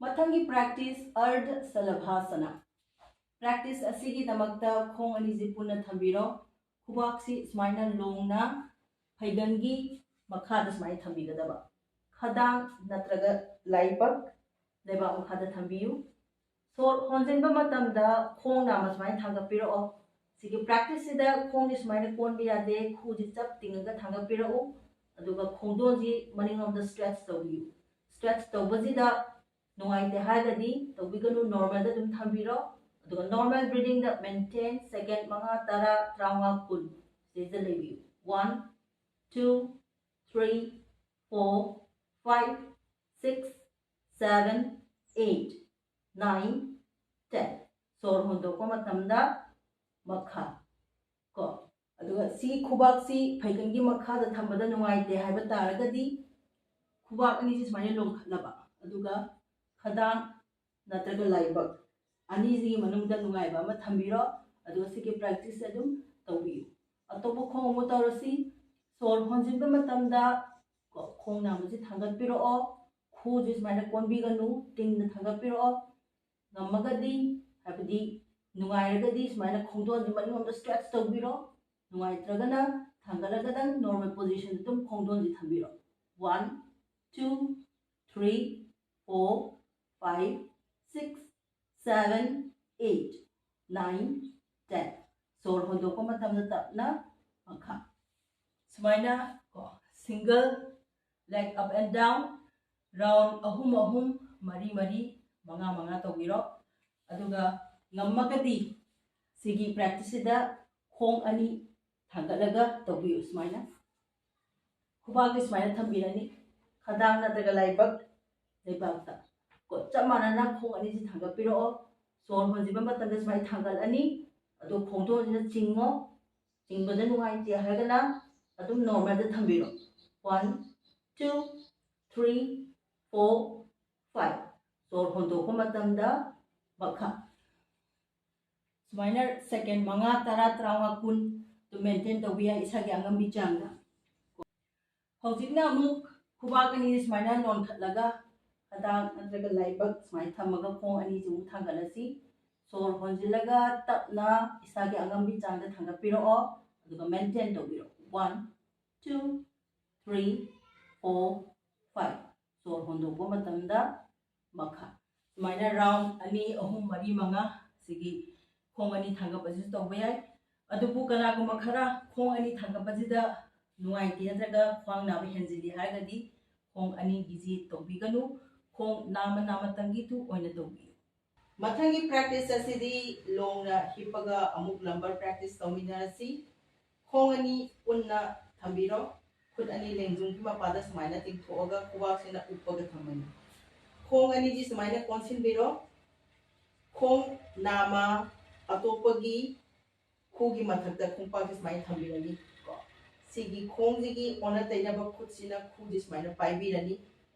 ꯃꯊꯪꯒꯤ practice Ardha Salabhasana꯫ Practice ꯑꯁꯤꯒꯤꯗꯃꯛꯇ ꯈꯣꯡ ꯑꯅꯤꯁꯤ ꯄꯨꯟꯅ ꯊꯝꯕꯤꯔꯣ꯫ ꯈꯨꯕꯥꯛꯁꯤ ꯁꯨꯃꯥꯏꯅ ꯂꯣꯡꯅ ꯐꯩꯒꯟꯒꯤ ꯃꯈꯥꯗ ꯁꯨꯃꯥꯏꯅ ꯊꯝꯕꯤꯒꯗꯕ꯫ ꯈꯗꯥꯡ ꯅꯠꯇ꯭ꯔꯒ ꯂꯥꯏꯕꯛ ꯂꯩꯕꯥꯛ ꯃꯈꯥꯗ ꯊꯝꯕꯤꯌꯨ꯫ ꯁꯣꯔ ꯍꯣꯟꯖꯤꯟꯕ ꯃꯇꯝꯗ ꯈꯣꯡ ꯅꯥꯝꯃ ꯁꯨꯃꯥꯏꯅ ꯊꯥꯡꯒꯠꯄꯤꯔꯛꯑꯣ꯫ ꯁꯤꯒꯤ practiceꯁꯤꯗ ꯈꯣꯡꯁꯤ ꯁꯨꯃꯥꯏꯅ ꯀꯣꯟꯕ ꯌꯥꯗꯦ, ꯈꯨꯁꯤ ꯆꯞ ꯇꯤꯡꯉꯒ ꯊꯥꯡꯒꯠꯄꯤꯔꯛꯎ꯫ ꯑꯗꯨꯒ ꯈꯣꯡꯗꯣꯟꯁꯤ ꯃꯅꯤꯡꯂꯣꯝꯗ stretch ꯇꯧꯕꯤꯌꯨ꯫ Stretch ꯇꯧꯕꯁꯤꯗ ꯅꯨꯡꯉꯥꯏꯇꯦ ꯍꯥꯏꯔꯒꯗꯤ ꯇꯧꯕꯤꯒꯅꯨ, normalꯗ ꯑꯗꯨꯝ ꯊꯝꯕꯤꯔꯣ꯫ ꯑꯗꯨꯒ normal breathingꯗ maintain second ꯃꯉꯥ, ꯇꯔꯥ, ꯇꯔꯥꯃꯉꯥ, ꯀꯨꯟ ꯁꯤꯗꯩꯗ ꯂꯩꯕꯤꯌꯨ꯫ One, two, three, four, five, six, seven, eight, nine, ten꯫ ꯁꯣꯔ ꯍꯣꯟꯗꯣꯛꯄ ꯃꯇꯝꯗ ꯃꯈꯥ ꯀꯣ꯫ ꯑꯗꯨꯒ ꯁꯤ ꯈꯨꯕꯥꯛꯁꯤ ꯐꯩꯒꯟꯒꯤ ꯃꯈꯥꯗ ꯊꯝꯕꯗ ꯅꯨꯡꯉꯥꯏꯇꯦ ꯍꯥꯏꯕ ꯇꯥꯔꯒꯗꯤ, ꯈꯨꯕꯥꯛ ꯑꯅꯤꯁꯤ ꯁꯨꯃꯥꯏꯅ ꯂꯣꯟꯈꯠꯂꯕ, ꯑꯗꯨꯒ ꯈꯗꯥꯡ ꯅꯠꯇ꯭ꯔꯒ ꯂꯥꯏꯕꯛ ꯑꯅꯤꯁꯤꯒꯤ ꯃꯅꯨꯡꯗ ꯅꯨꯡꯉꯥꯏꯕ ꯑꯃ ꯊꯝꯕꯤꯔꯣ꯫ ꯑꯗꯨꯒ ꯁꯤꯒꯤ practiceꯁꯦ ꯑꯗꯨꯝ ꯇꯧꯕꯤꯌꯨ꯫ ꯑꯇꯣꯞꯄ ꯈꯣꯡ ꯑꯃꯨꯛ ꯇꯧꯔꯁꯤ꯫ ꯁꯣꯔ ꯍꯣꯟꯖꯤꯟꯕ ꯃꯇꯝꯗ ꯀꯣ, ꯈꯣꯡ ꯅꯥꯝꯃꯁꯤ ꯊꯥꯡꯒꯠꯄꯤꯔꯛꯑꯣ꯫ ꯈꯨꯁꯤ ꯁꯨꯃꯥꯏꯅ ꯀꯣꯟꯕꯤꯒꯅꯨ, ꯇꯤꯡꯅ ꯊꯥꯡꯒꯠꯄꯤꯔꯛꯑꯣ꯫ ꯉꯝꯃꯒꯗꯤ, ꯍꯥꯏꯕꯗꯤ ꯅꯨꯡꯉꯥꯏꯔꯒꯗꯤ ꯁꯨꯃꯥꯏꯅ ꯈꯣꯡꯗꯣꯟꯁꯤ ꯃꯅꯤꯡꯂꯣꯝꯗ stretch ꯇꯧꯕꯤꯔꯣ꯫ ꯅꯨꯡꯉꯥꯏꯇ꯭ꯔꯒꯅ ꯊꯥꯡꯒꯠꯂꯒꯗꯪ normal positionꯗ ꯑꯗꯨꯝ ꯈꯣꯡꯗꯣꯟꯁꯤ ꯊꯝꯕꯤꯔꯣ꯫ One, two, three, four, five, six, seven, eight, nine, ten꯫ ꯁꯣꯔ ꯍꯣꯟꯗꯣꯛꯄ ꯃꯇꯝꯗ ꯇꯞꯅ ꯃꯈꯥ꯫ ꯁꯨꯃꯥꯏꯅ ꯀꯣ, single leg up and down round ꯑꯍꯨꯝ ꯑꯍꯨꯝ, ꯃꯔꯤ ꯃꯔꯤ, ꯃꯉꯥ ꯃꯉꯥ ꯇꯧꯕꯤꯔꯣ꯫ ꯑꯗꯨꯒ ꯉꯝꯃꯒꯗꯤ ꯁꯤꯒꯤ practiceꯁꯤꯗ ꯈꯣꯡ ꯑꯅꯤ ꯊꯥꯡꯒꯠꯂꯒ ꯇꯧꯕꯤꯌꯨ꯫ ꯁꯨꯃꯥꯏꯅ ꯈꯨꯕꯥꯛꯁꯤ ꯁꯨꯃꯥꯏꯅ ꯊꯝꯕꯤꯔꯅꯤ, ꯈꯗꯥꯡ ꯅꯠꯇ꯭ꯔꯒ ꯂꯥꯏꯕꯛ ꯂꯩꯕꯥꯛꯇ ꯀꯣ꯫ ꯆꯞ ꯃꯥꯟꯅꯅ ꯈꯣꯡ ꯑꯅꯤꯁꯤ ꯊꯥꯡꯒꯠꯄꯤꯔꯛꯑꯣ꯫ ꯁꯣꯔ ꯍꯣꯟꯖꯤꯟꯕ ꯃꯇꯝꯗ ꯁꯨꯃꯥꯏꯅ ꯊꯥꯡꯒꯠꯂꯅꯤ, ꯑꯗꯣ ꯈꯣꯡꯗꯣꯟꯁꯤꯅ ꯆꯤꯡꯉꯣ꯫ ꯆꯤꯡꯕꯗ ꯅꯨꯡꯉꯥꯏꯇꯦ ꯍꯥꯏꯔꯒꯅ ꯑꯗꯨꯝ normalꯗ ꯊꯝꯕꯤꯔꯣ꯫ One, two, three, four, five꯫ ꯁꯣꯔ ꯍꯣꯟꯗꯣꯛꯄ ꯃꯇꯝꯗ ꯃꯈꯥ꯫ ꯁꯨꯃꯥꯏꯅ second ꯃꯉꯥ, ꯇꯔꯥ, ꯇꯔꯥꯃꯉꯥ, ꯀꯨꯟ ꯑꯗꯨꯝ maintain ꯇꯧꯕ ꯌꯥꯏ ꯏꯁꯥꯒꯤ ꯑꯉꯝꯕꯤ ꯆꯥꯡꯗ꯫ ꯍꯧꯖꯤꯛꯅ ꯑꯃꯨꯛ ꯈꯨꯕꯥꯛ ꯑꯅꯤꯁꯤ ꯁꯨꯃꯥꯏꯅ ꯅꯣꯟꯈꯠꯂꯒ ꯈꯗꯥꯡ ꯅꯠꯇ꯭ꯔꯒ ꯂꯥꯏꯕꯛ ꯁꯨꯃꯥꯏꯅ ꯊꯝꯃꯒ ꯈꯣꯡ ꯑꯅꯤꯁꯤ ꯑꯃꯨꯛ ꯊꯥꯡꯒꯠꯂꯁꯤ꯫ ꯁꯣꯔ ꯍꯣꯟꯖꯤꯜꯂꯒ ꯇꯞꯅ ꯏꯁꯥꯒꯤ ꯑꯉꯝꯕꯤ ꯆꯥꯡꯗ ꯊꯥꯡꯒꯠꯄꯤꯔꯛꯑꯣ, ꯑꯗꯨꯒ maintain ꯇꯧꯕꯤꯔꯛꯑꯣ꯫ One, two, three, four, five꯫ ꯁꯣꯔ ꯍꯣꯟꯗꯣꯛꯄ ꯃꯇꯝꯗ ꯃꯈꯥ꯫ ꯁꯨꯃꯥꯏꯅ round ꯑꯅꯤ, ꯑꯍꯨꯝ, ꯃꯔꯤ, ꯃꯉꯥ ꯁꯤꯒꯤ ꯈꯣꯡ ꯑꯅꯤ ꯊꯥꯡꯒꯠꯄꯁꯤꯁꯨ ꯇꯧꯕ ꯌꯥꯏ꯫ ꯑꯗꯨꯕꯨ ꯀꯅꯥꯒꯨꯝꯕ ꯈꯔ ꯈꯣꯡ ꯑꯅꯤ ꯊꯥꯡꯒꯠꯄꯁꯤꯗ ꯅꯨꯡꯉꯥꯏꯇꯦ ꯅꯠꯇ꯭ꯔꯒ ꯈ꯭ꯋꯥꯡ ꯅꯥꯕ ꯍꯦꯟꯖꯤꯜꯂꯤ ꯍꯥꯏꯔꯒꯗꯤ ꯈꯣꯡ ꯑꯅꯤꯒꯤꯁꯤ ꯇꯧꯕꯤꯒꯅꯨ, ꯈꯣꯡ ꯅꯥꯝꯃ ꯅꯥꯝꯃꯇꯪꯒꯤꯗꯨ ꯑꯣꯏꯅ ꯇꯧꯕꯤꯌꯨ꯫ ꯃꯊꯪꯒꯤ practice ꯑꯁꯤꯗꯤ ꯂꯣꯡꯅ ꯍꯤꯞꯄꯒ ꯑꯃꯨꯛ lumbar practice ꯇꯧꯃꯤꯟꯅꯔꯁꯤ꯫ ꯈꯣꯡ ꯑꯅꯤ ꯄꯨꯟꯅ ꯊꯝꯕꯤꯔꯣ꯫ ꯈꯨꯠ ꯑꯅꯤ ꯂꯦꯡꯖꯨꯝꯒꯤ ꯃꯄꯥꯗ ꯁꯨꯃꯥꯏꯅ ꯇꯤꯡꯊꯣꯛꯑꯒ ꯈꯨꯕꯥꯛꯁꯤꯅ ꯎꯞꯄꯒ ꯊꯝꯃꯅꯤ꯫ ꯈꯣꯡ ꯑꯅꯤꯁꯤ ꯁꯨꯃꯥꯏꯅ ꯀꯣꯟꯁꯤꯟꯕꯤꯔꯣ꯫ ꯈꯣꯡ ꯅꯥꯝꯃ ꯑꯇꯣꯞꯄꯒꯤ ꯈꯨꯒꯤ ꯃꯊꯛꯇ ꯈꯣꯡꯄꯥꯛꯁꯤ ꯁꯨꯃꯥꯏꯅ ꯊꯝꯕꯤꯔꯅꯤ꯫ ꯀꯣ, ꯁꯤꯒꯤ ꯈꯣꯡꯁꯤꯒꯤ ꯑꯣꯟꯅ ꯇꯩꯅꯕ ꯈꯨꯠꯁꯤꯅ ꯈꯨꯁꯤ ꯁꯨꯃꯥꯏꯅ ꯄꯥꯏꯕꯤꯔꯅꯤ꯫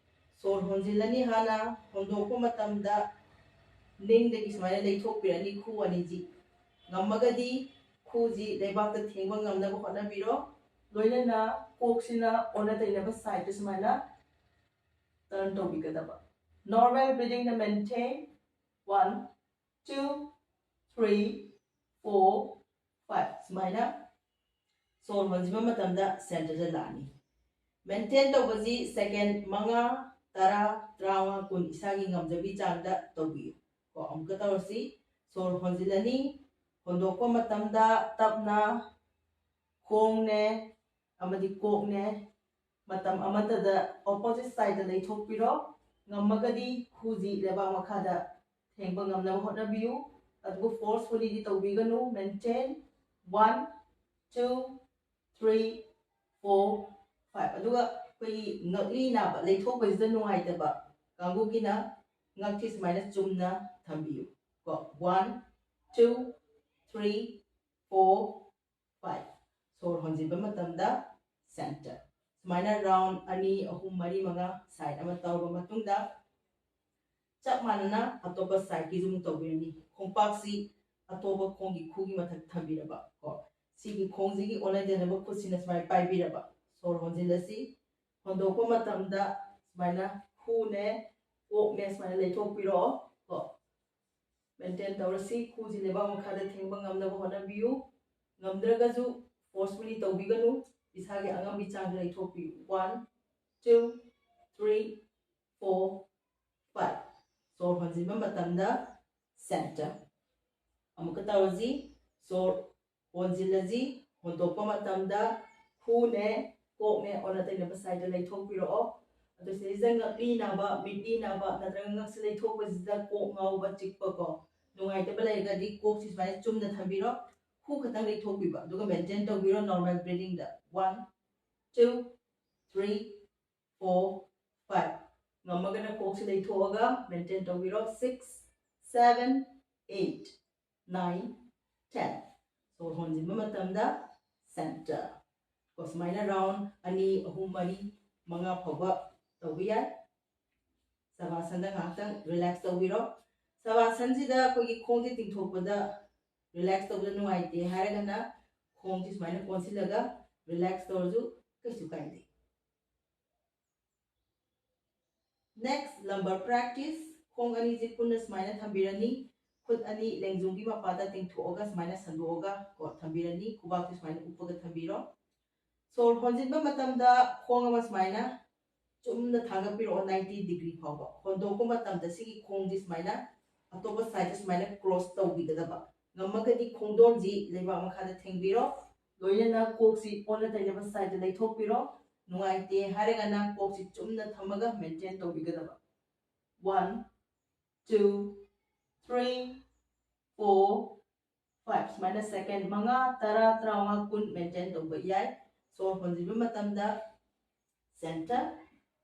ꯁꯣꯔ ꯍꯣꯟꯖꯤꯜꯂꯅꯤ꯫ ꯍꯥꯟꯅ ꯍꯣꯟꯗꯣꯛꯄ ꯃꯇꯝꯗ ꯅꯤꯡꯗꯒꯤ ꯁꯨꯃꯥꯏꯅ ꯂꯩꯊꯣꯛꯄꯤꯔꯅꯤ ꯈꯨ ꯑꯅꯤꯁꯤ꯫ ꯉꯝꯃꯒꯗꯤ ꯈꯨꯁꯤ ꯂꯩꯕꯥꯛꯇ ꯊꯦꯡꯕ ꯉꯝꯅꯕ ꯍꯣꯠꯅꯕꯤꯔꯣ꯫ ꯂꯣꯏꯅꯅ ꯀꯣꯛꯁꯤꯅ ꯑꯣꯟꯅ ꯇꯩꯅꯕ sideꯇ ꯁꯨꯃꯥꯏꯅ turn ꯇꯧꯕꯤꯒꯗꯕ꯫ Normal breathingꯅ maintain꯫ One, two, three, four, five꯫ ꯁꯨꯃꯥꯏꯅ ꯁꯣꯔ ꯍꯣꯟꯖꯤꯟꯕ ꯃꯇꯝꯗ centreꯗ ꯂꯥꯛꯑꯅꯤ꯫ Maintain ꯇꯧꯕꯁꯤ second ꯃꯉꯥ, ꯇꯔꯥ, ꯇꯔꯥꯃꯉꯥ, ꯀꯨꯟ ꯏꯁꯥꯒꯤ ꯉꯝꯖꯕꯤ ꯆꯥꯡꯗ ꯇꯧꯕꯤꯌꯨ꯫ ꯀꯣ, ꯑꯃꯨꯛꯀ ꯇꯧꯔꯁꯤ꯫ ꯁꯣꯔ ꯍꯣꯟꯖꯤꯜꯂꯅꯤ꯫ ꯍꯣꯟꯗꯣꯛꯄ ꯃꯇꯝꯗ ꯇꯞꯅ ꯈꯣꯡꯅꯦ ꯑꯃꯗꯤ ꯀꯣꯛꯅꯦ ꯃꯇꯝ ꯑꯃꯠꯇꯗ opposite sideꯇ ꯂꯩꯊꯣꯛꯄꯤꯔꯣ꯫ ꯉꯝꯃꯒꯗꯤ ꯈꯨꯁꯤ ꯂꯩꯕꯥꯛ ꯃꯈꯥꯗ ꯊꯦꯡꯕ ꯉꯝꯅꯕ ꯍꯣꯠꯅꯕꯤꯌꯨ꯫ ꯑꯗꯨꯕꯨ forcefullyꯗꯤ ꯇꯧꯕꯤꯒꯅꯨ꯫ Maintain꯫ One, two, three, four, five꯫ ꯑꯗꯨꯒ ꯑꯩꯈꯣꯏꯒꯤ ꯉꯛꯂꯤ ꯅꯥꯕ, ꯂꯩꯊꯣꯛꯄꯁꯤꯗ ꯅꯨꯡꯉꯥꯏꯇꯕ ꯀꯥꯡꯕꯨꯒꯤꯅ ꯉꯛꯁꯤ ꯁꯨꯃꯥꯏꯅ ꯆꯨꯝꯅ ꯊꯝꯕꯤꯌꯨ꯫ ꯀꯣ, one, two, three, four, five꯫ ꯁꯣꯔ ꯍꯣꯟꯖꯤꯟꯕ ꯃꯇꯝꯗ center꯫ ꯁꯨꯃꯥꯏꯅ round ꯑꯅꯤ, ꯑꯍꯨꯝ, ꯃꯔꯤ, ꯃꯉꯥ side ꯑꯃ ꯇꯧꯔꯕ ꯃꯇꯨꯡꯗ ꯆꯞ ꯃꯥꯟꯅꯅ ꯑꯇꯣꯞꯄ sideꯀꯤꯁꯨ ꯑꯃꯨꯛ ꯇꯧꯕꯤꯔꯅꯤ꯫ ꯈꯣꯡꯄꯥꯛꯁꯤ ꯑꯇꯣꯞꯄ ꯈꯣꯡꯒꯤ ꯈꯨꯒꯤ ꯃꯊꯛ ꯊꯝꯕꯤꯔꯕ꯫ ꯀꯣ, ꯁꯤꯒꯤ ꯈꯣꯡꯁꯤꯒꯤ ꯑꯣꯟꯅ ꯇꯩꯅꯕ ꯈꯨꯠꯁꯤꯅ ꯁꯨꯃꯥꯏꯅ ꯄꯥꯏꯕꯤꯔꯕ꯫ ꯁꯣꯔ ꯍꯣꯟꯖꯤꯜꯂꯁꯤ꯫ ꯍꯣꯟꯗꯣꯛꯄ ꯃꯇꯝꯗ ꯁꯨꯃꯥꯏꯅ ꯈꯨꯅꯦ ꯀꯣꯛꯅꯦ ꯁꯨꯃꯥꯏꯅ ꯂꯩꯊꯣꯛꯄꯤꯔꯛꯑꯣ꯫ ꯀꯣ, maintain ꯇꯧꯔꯁꯤ꯫ ꯈꯨꯁꯤ ꯂꯩꯕꯥꯛ ꯃꯈꯥꯗ ꯊꯦꯡꯕ ꯉꯝꯅꯕ ꯍꯣꯠꯅꯕꯤꯌꯨ꯫ ꯉꯝꯗ꯭ꯔꯒꯁꯨ forcefully ꯇꯧꯕꯤꯒꯅꯨ꯫ ꯏꯁꯥꯒꯤ ꯑꯉꯝꯕꯤ ꯆꯥꯡꯗ ꯂꯩꯊꯣꯛꯄꯤꯌꯨ꯫ One, two, three, four, five꯫ ꯁꯣꯔ ꯍꯣꯟꯖꯤꯟꯕ ꯃꯇꯝꯗ center꯫ ꯑꯃꯨꯛꯀ ꯇꯧꯔꯁꯤ꯫ ꯁꯣꯔ ꯍꯣꯟꯖꯤꯜꯂꯁꯤ꯫ ꯍꯣꯟꯗꯣꯛꯄ ꯃꯇꯝꯗ ꯈꯨꯅꯦ ꯀꯣꯛꯅꯦ ꯑꯣꯟꯅ ꯇꯩꯅꯕ sideꯇ ꯂꯩꯊꯣꯛꯄꯤꯔꯛꯑꯣ꯫ ꯑꯗꯨ ꯁꯤꯗꯩꯁꯤꯗ ꯉꯛꯂꯤ ꯅꯥꯕ, ꯃꯤꯠꯂꯤ ꯅꯥꯕ ꯅꯠꯇ꯭ꯔꯒ ꯉꯛꯁꯦ ꯂꯩꯊꯣꯛꯄꯁꯤꯗ ꯀꯣꯛ ꯉꯥꯎꯕ, ꯆꯤꯛꯄ ꯀꯣ, ꯅꯨꯡꯉꯥꯏꯇꯕ ꯂꯩꯔꯒꯗꯤ ꯀꯣꯛꯁꯤ ꯁꯨꯃꯥꯏꯅ ꯆꯨꯝꯅ ꯊꯝꯕꯤꯔꯣ꯫ ꯈꯨ ꯈꯛꯇꯪ ꯂꯩꯊꯣꯛꯄꯤꯕ, ꯑꯗꯨꯒ ꯃꯦꯟꯇꯦꯟ ꯇꯧꯕꯤꯔꯣ ꯅꯣꯔꯃꯦꯜ ꯕ꯭ꯔꯤꯗꯤꯡꯗ꯫ One, two, three, four, five꯫ ꯉꯝꯃꯒꯅ ꯀꯣꯛꯁꯤ ꯂꯩꯊꯣꯛꯑꯒ ꯃꯦꯟꯇꯦꯟ ꯇꯧꯕꯤꯔꯣ꯫ Six, seven, eight, nine, ten꯫ ꯁꯣꯔ ꯍꯣꯟꯖꯤꯟꯕ ꯃꯇꯝꯗ ꯁꯦꯟꯇꯔ꯫ ꯀꯣ ꯁꯨꯃꯥꯏꯅ ꯔꯥꯎꯟ ꯑꯅꯤ, ꯑꯍꯨꯝ, ꯃꯔꯤ, ꯃꯉꯥ ꯐꯥꯎꯕ ꯇꯧꯕ ꯌꯥꯏ꯫ ꯁꯕꯥꯁꯟꯗ ꯉꯥꯏꯍꯥꯛꯇꯪ ꯔꯤꯂꯦꯛꯁ ꯇꯧꯕꯤꯔꯣ꯫ ꯁꯕꯥꯁꯟꯁꯤꯗ ꯑꯩꯈꯣꯏꯒꯤ ꯈꯣꯡꯁꯦ ꯇꯤꯡꯊꯣꯛꯄꯗ ꯔꯤꯂꯦꯛꯁ ꯇꯧꯕꯗ ꯅꯨꯡꯉꯥꯏꯇꯦ ꯍꯥꯏꯔꯒꯅ ꯈꯣꯡꯁꯤ ꯁꯨꯃꯥꯏꯅ ꯀꯣꯟꯁꯤꯜꯂꯒ ꯔꯤꯂꯦꯛꯁ ꯇꯧꯔꯁꯨ ꯀꯩꯁꯨ ꯀꯥꯏꯗꯦ꯫ Next, lumbar practice꯫ ꯈꯣꯡ ꯑꯅꯤꯁꯤ ꯄꯨꯟꯅ ꯁꯨꯃꯥꯏꯅ ꯊꯝꯕꯤꯔꯅꯤ꯫ ꯈꯨꯠ ꯑꯅꯤ ꯂꯦꯡꯖꯨꯝꯒꯤ ꯃꯄꯥꯗ ꯇꯤꯡꯊꯣꯛꯑꯒ ꯁꯨꯃꯥꯏꯅ ꯁꯟꯗꯣꯛꯑꯒ ꯀꯣ ꯊꯝꯕꯤꯔꯅꯤ꯫ ꯈꯨꯕꯥꯛꯁꯤ ꯁꯨꯃꯥꯏꯅ ꯎꯞꯄꯒ ꯊꯝꯕꯤꯔꯣ꯫ ꯁꯣꯔ ꯍꯣꯟꯖꯤꯟꯕ ꯃꯇꯝꯗ ꯈꯣꯡ ꯑꯃ ꯁꯨꯃꯥꯏꯅ ꯆꯨꯝꯅ ꯊꯥꯡꯒꯠꯄꯤꯔꯛꯑꯣ ninety degree ꯐꯥꯎꯕ꯫ ꯍꯣꯟꯗꯣꯛꯄ ꯃꯇꯝꯗ ꯁꯤꯒꯤ ꯈꯣꯡꯁꯤ ꯁꯨꯃꯥꯏꯅ ꯑꯇꯣꯞꯄ ꯁꯥꯏꯗꯇ ꯁꯨꯃꯥꯏꯅ ꯀ꯭ꯔꯣꯁ ꯇꯧꯕꯤꯒꯗꯕ꯫ ꯉꯝꯃꯒꯗꯤ ꯈꯣꯡꯗꯣꯟꯁꯤ ꯂꯩꯕꯥꯛ ꯃꯈꯥꯗ ꯊꯦꯡꯕꯤꯔꯣ꯫ ꯂꯣꯏꯅꯅ ꯀꯣꯛꯁꯤ ꯑꯣꯟꯅ ꯇꯩꯅꯕ ꯁꯥꯏꯗꯇ ꯂꯩꯊꯣꯛꯄꯤꯔꯣ꯫ ꯅꯨꯡꯉꯥꯏꯇꯦ ꯍꯥꯏꯔꯒꯅ ꯀꯣꯛꯁꯤ ꯆꯨꯝꯅ ꯊꯝꯃꯒ maintain ꯇꯧꯕꯤꯒꯗꯕ꯫ One, two, three, four, five꯫ ꯁꯨꯃꯥꯏꯅ ꯁꯦꯀꯦꯟ ꯃꯉꯥ, ꯇꯔꯥ, ꯇꯔꯥꯃꯉꯥ, ꯀꯨꯟ ꯃꯦꯟꯇꯦꯟ ꯇꯧꯕ ꯌꯥꯏ꯫ ꯁꯣꯔ ꯍꯣꯟꯖꯤꯟꯕ ꯃꯇꯝꯗ ꯁꯦꯟꯇꯔ,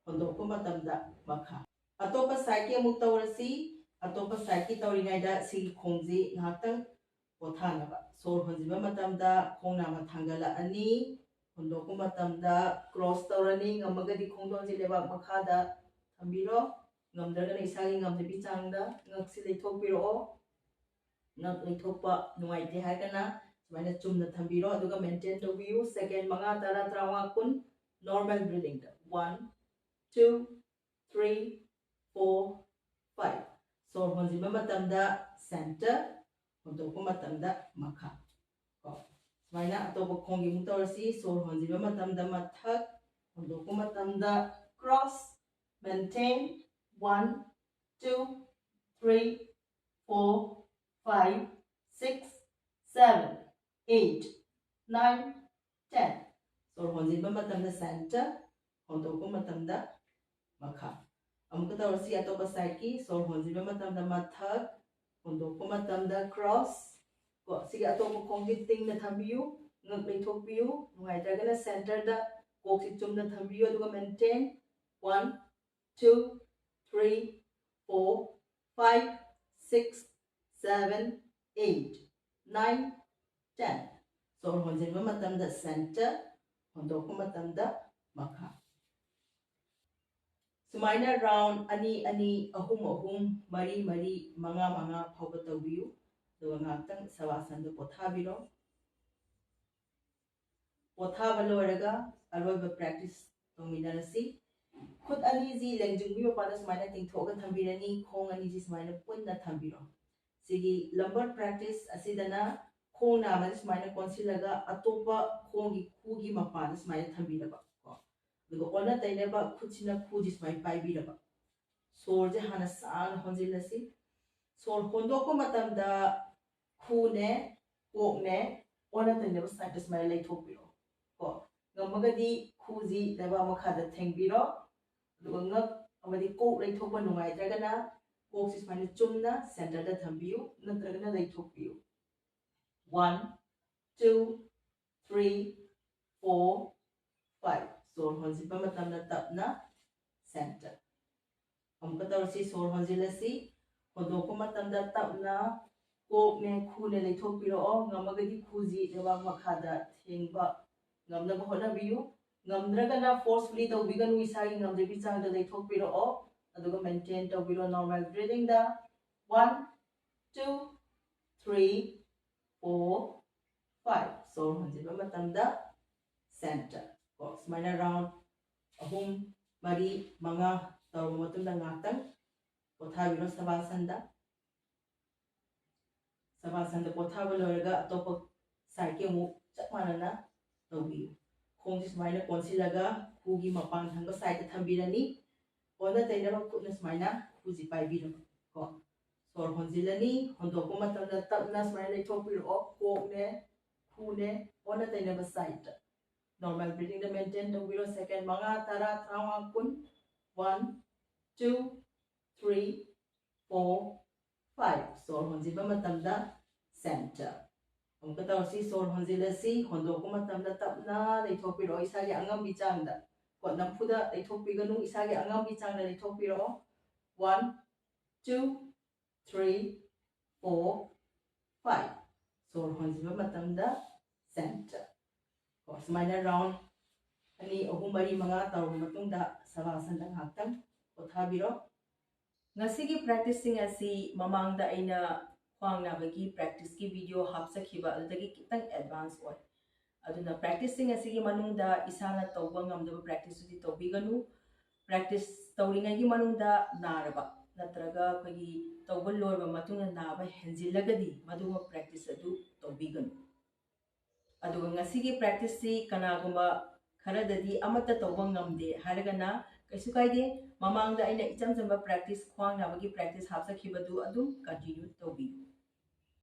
ꯍꯣꯟꯗꯣꯛꯄ ꯃꯇꯝꯗ ꯃꯈꯥ꯫ ꯑꯇꯣꯞꯄ ꯁꯥꯏꯗꯀꯤ ꯑꯃꯨꯛ ꯇꯧꯔꯁꯤ꯫ ꯑꯇꯣꯞꯄ ꯁꯥꯏꯗꯀꯤ ꯇꯧꯔꯤꯉꯩꯗ ꯁꯤꯒꯤ ꯈꯣꯡꯁꯤ ꯉꯥꯏꯍꯥꯛꯇꯪ ꯄꯣꯊꯥꯅꯕ꯫ ꯁꯣꯔ ꯍꯣꯟꯖꯤꯟꯕ ꯃꯇꯝꯗ ꯈꯣꯡ ꯅꯥꯝꯃ ꯊꯥꯡꯒꯠꯂꯛꯑꯅꯤ꯫ ꯍꯣꯟꯗꯣꯛꯄ ꯃꯇꯝꯗ ꯀ꯭ꯔꯣꯁ ꯇꯧꯔꯅꯤ꯫ ꯉꯝꯃꯒꯗꯤ ꯈꯣꯡꯗꯣꯟꯁꯤ ꯂꯩꯕꯥꯛ ꯃꯈꯥꯗ ꯊꯝꯕꯤꯔꯣ꯫ ꯉꯝꯗ꯭ꯔꯒꯅ ꯏꯁꯥꯒꯤ ꯉꯝꯖꯕꯤ ꯆꯥꯡꯗ ꯉꯛꯁꯤ ꯂꯩꯊꯣꯛꯄꯤꯔꯛꯑꯣ꯫ ꯉꯛ ꯂꯩꯊꯣꯛꯄ ꯅꯨꯡꯉꯥꯏꯇꯦ ꯍꯥꯏꯔꯒꯅ ꯁꯨꯃꯥꯏꯅ ꯆꯨꯝꯅ ꯊꯝꯕꯤꯔꯣ, ꯑꯗꯨꯒ ꯃꯦꯟꯇꯦꯟ ꯇꯧꯕꯤꯌꯨ꯫ ꯁꯦꯀꯦꯟ ꯃꯉꯥ, ꯇꯔꯥ, ꯇꯔꯥꯃꯉꯥ, ꯀꯨꯟ ꯅꯣꯔꯃꯦꯜ ꯕ꯭ꯔꯤꯗꯤꯡꯗ꯫ One, two, three, four, five꯫ ꯁꯣꯔ ꯍꯣꯟꯖꯤꯟꯕ ꯃꯇꯝꯗ ꯁꯦꯟꯇꯔ, ꯍꯣꯟꯗꯣꯛꯄ ꯃꯇꯝꯗ ꯃꯈꯥ꯫ ꯀꯣ ꯁꯨꯃꯥꯏꯅ ꯑꯇꯣꯞꯄ ꯈꯣꯡꯒꯤ ꯑꯃꯨꯛ ꯇꯧꯔꯁꯤ꯫ ꯁꯣꯔ ꯍꯣꯟꯖꯤꯟꯕ ꯃꯇꯝꯗ ꯃꯊꯛ, ꯍꯣꯟꯗꯣꯛꯄ ꯃꯇꯝꯗ cross. Maintain꯫ One, two, three, four, five, six, seven, eight, nine, ten꯫ ꯁꯣꯔ ꯍꯣꯟꯖꯤꯟꯕ ꯃꯇꯝꯗ ꯁꯦꯟꯇꯔ, ꯍꯣꯟꯗꯣꯛꯄ ꯃꯇꯝꯗ ꯃꯈꯥ꯫ ꯑꯃꯨꯛꯀ ꯇꯧꯔꯁꯤ꯫ ꯑꯇꯣꯞꯄ sideꯀꯤ ꯁꯣꯔ ꯍꯣꯟꯖꯤꯟꯕ ꯃꯇꯝꯗ ꯃꯊꯛ, ꯍꯣꯟꯗꯣꯛꯄ ꯃꯇꯝꯗ cross꯫ ꯀꯣ, ꯁꯤꯒꯤ ꯑꯇꯣꯞꯄ ꯈꯣꯡꯁꯤ ꯇꯤꯡꯅ ꯊꯝꯕꯤꯌꯨ, ꯉꯛ ꯂꯩꯊꯣꯛꯄꯤꯌꯨ, ꯅꯨꯡꯉꯥꯏꯇ꯭ꯔꯒꯅ centreꯗ ꯀꯣꯛꯁꯤ ꯆꯨꯝꯅ ꯊꯝꯕꯤꯌꯨ, ꯑꯗꯨꯒ maintain꯫ One, two, three, four, five, six, seven, eight, nine, ten꯫ ꯁꯣꯔ ꯍꯣꯟꯖꯤꯟꯕ ꯃꯇꯝꯗ centre, ꯍꯣꯟꯗꯣꯛꯄ ꯃꯇꯝꯗ ꯃꯈꯥ꯫ ꯁꯨꯃꯥꯏꯅ round ꯑꯅꯤ ꯑꯅꯤ, ꯑꯍꯨꯝ ꯑꯍꯨꯝ, ꯃꯔꯤ ꯃꯔꯤ, ꯃꯉꯥ ꯃꯉꯥ ꯐꯥꯎꯕ ꯇꯧꯕꯤꯌꯨ꯫ ꯑꯗꯨꯒ ꯉꯥꯏꯍꯥꯛꯇꯪ ꯁꯕꯥꯁꯟꯗ ꯄꯣꯊꯥꯕꯤꯔꯣ꯫ ꯄꯣꯊꯥꯕ ꯂꯣꯏꯔꯒ ꯑꯔꯣꯏꯕ practice ꯇꯧꯃꯤꯟꯅꯔꯁꯤ꯫ ꯈꯨꯠ ꯑꯅꯤꯁꯤ ꯂꯦꯡꯖꯨꯝꯒꯤ ꯃꯄꯥꯗ ꯁꯨꯃꯥꯏꯅ ꯇꯤꯡꯊꯣꯛꯑꯒ ꯊꯝꯕꯤꯔꯅꯤ, ꯈꯣꯡ ꯑꯅꯤꯁꯤ ꯁꯨꯃꯥꯏꯅ ꯄꯨꯟꯅ ꯊꯝꯕꯤꯔꯣ꯫ ꯁꯤꯒꯤ lumbar practice ꯑꯁꯤꯗꯅ ꯈꯣꯡ ꯅꯥꯝꯃꯁꯤ ꯁꯨꯃꯥꯏꯅ ꯀꯣꯟꯁꯤꯜꯂꯒ ꯑꯇꯣꯞꯄ ꯈꯣꯡꯒꯤ ꯈꯨꯒꯤ ꯃꯄꯥꯗ ꯁꯨꯃꯥꯏꯅ ꯊꯝꯕꯤꯔꯕ ꯀꯣ꯫ ꯑꯗꯨꯒ ꯑꯣꯟꯅ ꯇꯩꯅꯕ ꯈꯨꯠꯁꯤꯅ ꯈꯨꯁꯤ ꯁꯨꯃꯥꯏꯅ ꯄꯥꯏꯕꯤꯔꯕ꯫ ꯁꯣꯔꯁꯦ ꯍꯥꯟꯅ ꯁꯥꯡꯅ ꯍꯣꯟꯖꯤꯜꯂꯁꯤ꯫ ꯁꯣꯔ ꯍꯣꯟꯗꯣꯛꯄ ꯃꯇꯝꯗ ꯈꯨꯅꯦ, ꯀꯣꯛꯅꯦ, ꯑꯣꯟꯅ ꯇꯩꯅꯕ sideꯇ ꯁꯨꯃꯥꯏꯅ ꯂꯩꯊꯣꯛꯄꯤꯔꯣ ꯀꯣ꯫ ꯉꯝꯃꯒꯗꯤ ꯈꯨꯁꯤ ꯂꯩꯕꯥꯛ ꯃꯈꯥꯗ ꯊꯦꯡꯕꯤꯔꯣ꯫ ꯑꯗꯨꯒ ꯉꯛ ꯑꯃꯗꯤ ꯀꯣꯛ ꯂꯩꯊꯣꯛꯄ ꯅꯨꯡꯉꯥꯏꯇ꯭ꯔꯒꯅ ꯀꯣꯛꯁꯤ ꯁꯨꯃꯥꯏꯅ ꯆꯨꯝꯅ centreꯗ ꯊꯝꯕꯤꯌꯨ, ꯅꯠꯇ꯭ꯔꯒꯅ ꯂꯩꯊꯣꯛꯄꯤꯌꯨ꯫ One, two, three, four, five꯫ ꯁꯣꯔ ꯍꯣꯟꯖꯤꯟꯕ ꯃꯇꯝꯗ ꯇꯞꯅ centre꯫ ꯑꯃꯨꯛꯀ ꯇꯧꯔꯁꯤ, ꯁꯣꯔ ꯍꯣꯟꯖꯤꯜꯂꯁꯤ꯫ ꯍꯣꯟꯗꯣꯛꯄ ꯃꯇꯝꯗ ꯇꯞꯅ ꯀꯣꯛꯅꯦ, ꯈꯨꯅꯦ ꯂꯩꯊꯣꯛꯄꯤꯔꯛꯑꯣ꯫ ꯉꯝꯃꯒꯗꯤ ꯈꯨꯁꯤ ꯂꯩꯕꯥꯛ ꯃꯈꯥꯗ ꯊꯦꯡꯕ ꯉꯝꯅꯕ ꯍꯣꯠꯅꯕꯤꯌꯨ꯫ ꯉꯝꯗ꯭ꯔꯒꯅ forcefully ꯇꯧꯕꯤꯒꯅꯨ, ꯏꯁꯥꯒꯤ ꯉꯝꯖꯕꯤ ꯆꯥꯡꯗ ꯂꯩꯊꯣꯛꯄꯤꯔꯛꯑꯣ꯫ ꯑꯗꯨꯒ maintain ꯇꯧꯕꯤꯔꯣ normal breathingꯗ꯫ One, two, three, four, five꯫ ꯁꯣꯔ ꯍꯣꯟꯖꯤꯟꯕ ꯃꯇꯝꯗ centre꯫ ꯀꯣ, ꯁꯨꯃꯥꯏꯅ round ꯑꯍꯨꯝ, ꯃꯔꯤ, ꯃꯉꯥ ꯇꯧꯔꯕ ꯃꯇꯨꯡꯗ ꯉꯥꯏꯍꯥꯛꯇꯪ ꯄꯣꯊꯥꯕꯤꯔꯣ ꯁꯕꯥꯁꯟꯗ꯫ ꯁꯕꯥꯁꯟꯗ ꯄꯣꯊꯥꯕ ꯂꯣꯏꯔꯒ ꯑꯇꯣꯞꯄ sideꯀꯤ ꯑꯃꯨꯛ ꯆꯞ ꯃꯥꯟꯅꯅ ꯇꯧꯕꯤꯌꯨ꯫ ꯈꯣꯡꯁꯤ ꯁꯨꯃꯥꯏꯅ ꯀꯣꯟꯁꯤꯜꯂꯒ ꯈꯨꯒꯤ ꯃꯄꯥꯟ ꯊꯪꯕ sideꯇ ꯊꯝꯕꯤꯔꯅꯤ꯫ ꯑꯣꯟꯅ ꯇꯩꯅꯕ ꯈꯨꯠꯅ ꯁꯨꯃꯥꯏꯅ ꯈꯨꯁꯤ ꯄꯥꯏꯕꯤꯔꯕ ꯀꯣ꯫ ꯁꯣꯔ ꯍꯣꯟꯖꯤꯜꯂꯅꯤ, ꯍꯣꯟꯗꯣꯛꯄ ꯃꯇꯝꯗ ꯇꯞꯅ ꯁꯨꯃꯥꯏꯅ ꯂꯩꯊꯣꯛꯄꯤꯔꯛꯑꯣ꯫ ꯀꯣꯛꯅꯦ, ꯈꯨꯅꯦ, ꯑꯣꯟꯅ ꯇꯩꯅꯕ sideꯇ꯫ Normal breathingꯗ maintain ꯇꯧꯕꯤꯔꯣ, second ꯃꯉꯥ, ꯇꯔꯥ, ꯇꯔꯥꯃꯉꯥ, ꯀꯨꯟ꯫ One, two, three, four, five. ꯁꯣꯔ ꯍꯣꯟꯖꯤꯟꯕ ꯃꯇꯝꯗ center. ꯑꯃꯨꯛꯀ ꯇꯧꯔꯁꯤ, ꯁꯣꯔ ꯍꯣꯟꯖꯤꯜꯂꯁꯤ, ꯍꯣꯟꯗꯣꯛꯄ ꯃꯇꯝꯗ ꯇꯞꯅ ꯂꯩꯊꯣꯛꯄꯤꯔꯛꯑꯣ, ꯏꯁꯥꯒꯤ ꯑꯉꯝꯕꯤ ꯆꯥꯡꯗ꯫ ꯀꯣ, ꯅꯝꯐꯨꯗ ꯂꯩꯊꯣꯛꯄꯤꯒꯅꯨ, ꯏꯁꯥꯒꯤ ꯑꯉꯝꯕꯤ ꯆꯥꯡꯗ ꯂꯩꯊꯣꯛꯄꯤꯔꯛꯑꯣ꯫ One, two, three, four, five. ꯁꯣꯔ ꯍꯣꯟꯖꯤꯟꯕ ꯃꯇꯝꯗ center. ꯀꯣ, ꯁꯨꯃꯥꯏꯅ round ꯑꯅꯤ, ꯑꯍꯨꯝ, ꯃꯔꯤ, ꯃꯉꯥ ꯇꯧꯔꯕ ꯃꯇꯨꯡꯗ ꯁꯕꯥꯁꯟꯗ ꯉꯥꯏꯍꯥꯛꯇꯪ ꯄꯣꯊꯥꯕꯤꯔꯣ꯫ ꯉꯁꯤꯒꯤ practiceꯁꯤꯡ ꯑꯁꯤ ꯃꯃꯥꯡꯗ ꯑꯩꯅ ꯈ꯭ꯋꯥꯡ ꯅꯥꯕꯒꯤ practiceꯀꯤ video ꯍꯥꯞꯆꯈꯤꯕ ꯑꯗꯨꯗꯒꯤ ꯈꯤꯇꯪ advance ꯑꯣꯏ꯫ ꯑꯗꯨꯅ practiceꯁꯤꯡ ꯑꯁꯤꯒꯤ ꯃꯅꯨꯡꯗ ꯏꯁꯥꯅ ꯇꯧꯕ ꯉꯝꯗꯕ practiceꯇꯨꯗꯤ ꯇꯧꯕꯤꯒꯅꯨ꯫ Practice ꯇꯧꯔꯤꯉꯩꯒꯤ ꯃꯅꯨꯡꯗ ꯅꯥꯔꯕ ꯅꯠꯇ꯭ꯔꯒ ꯑꯩꯈꯣꯏꯒꯤ ꯇꯧꯕ ꯂꯣꯏꯔꯕ ꯃꯇꯨꯡꯗ ꯅꯥꯕ ꯍꯦꯟꯖꯤꯜꯂꯒꯗꯤ ꯃꯗꯨꯃ practice ꯑꯗꯨ ꯇꯧꯕꯤꯒꯅꯨ꯫ ꯑꯗꯨꯒ ꯉꯁꯤꯒꯤ practiceꯁꯤ ꯀꯅꯥꯒꯨꯝꯕ ꯈꯔꯗꯗꯤ ꯑꯃꯠꯇ ꯇꯧꯕ ꯉꯝꯗꯦ ꯍꯥꯏꯔꯒꯅ ꯀꯩꯁꯨ ꯀꯥꯏꯗꯦ꯫ ꯃꯃꯥꯡꯗ ꯑꯩꯅ ꯏꯆꯝ ꯆꯝꯕ practice, ꯈ꯭ꯋꯥꯡ ꯅꯥꯕꯒꯤ practice ꯍꯥꯞꯆꯈꯤꯕꯗꯨ ꯑꯗꯨꯝ continue ꯇꯧꯕꯤꯌꯨ꯫